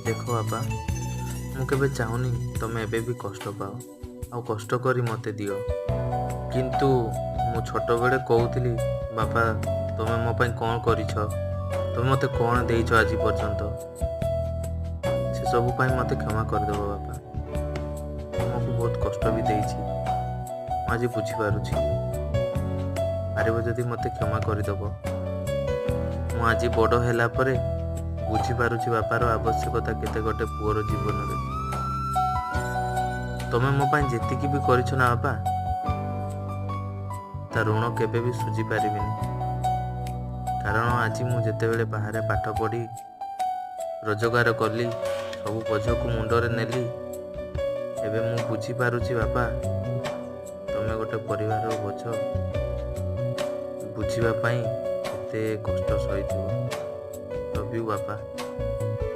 ଦେଖ ବାପା, ମୁଁ କେବେ ଚାହୁଁନି ତମେ ଏବେ ବି କଷ୍ଟ ପାଅ ଆଉ କଷ୍ଟ କରି ମୋତେ ଦିଅ। କିନ୍ତୁ ମୁଁ ଛୋଟବେଳେ କହୁଥିଲି, ବାପା ତମେ ମୋ ପାଇଁ କ'ଣ କରିଛ, ତମେ ମୋତେ କ'ଣ ଦେଇଛ ଆଜି ପର୍ଯ୍ୟନ୍ତ, ସେସବୁ ପାଇଁ ମୋତେ କ୍ଷମା କରିଦେବ ବାପା। ତୁମକୁ ବହୁତ କଷ୍ଟ ବି ଦେଇଛି, ମୁଁ ଆଜି ବୁଝିପାରୁଛି। ପାରିବ ଯଦି ମୋତେ କ୍ଷମା କରିଦେବ। ମୁଁ ଆଜି ବଡ଼ ହେଲା ପରେ ବୁଝିପାରୁଛି ବାପାର ଆବଶ୍ୟକତା କେତେ ଗୋଟେ ପୁଅର ଜୀବନରେ। ତମେ ମୋ ପାଇଁ ଯେତିକି ବି କରିଛ ନା ବାପା, ତା ଋଣ କେବେ ବି ଶୁଝି ପାରିବିନି। କାରଣ ଆଜି ମୁଁ ଯେତେବେଳେ ବାହାରେ ପାଠ ପଢ଼ି ରୋଜଗାର କଲି, ସବୁ ବୋଝକୁ ମୁଣ୍ଡରେ ନେଲି, ଏବେ ମୁଁ ବୁଝିପାରୁଛି ବାପା, ତମେ ଗୋଟେ ପରିବାରର ବୋଝ ବୁଝିବା ପାଇଁ କେତେ କଷ୍ଟ ସହିଥିବ। ଲଭ୍ you ବାପା।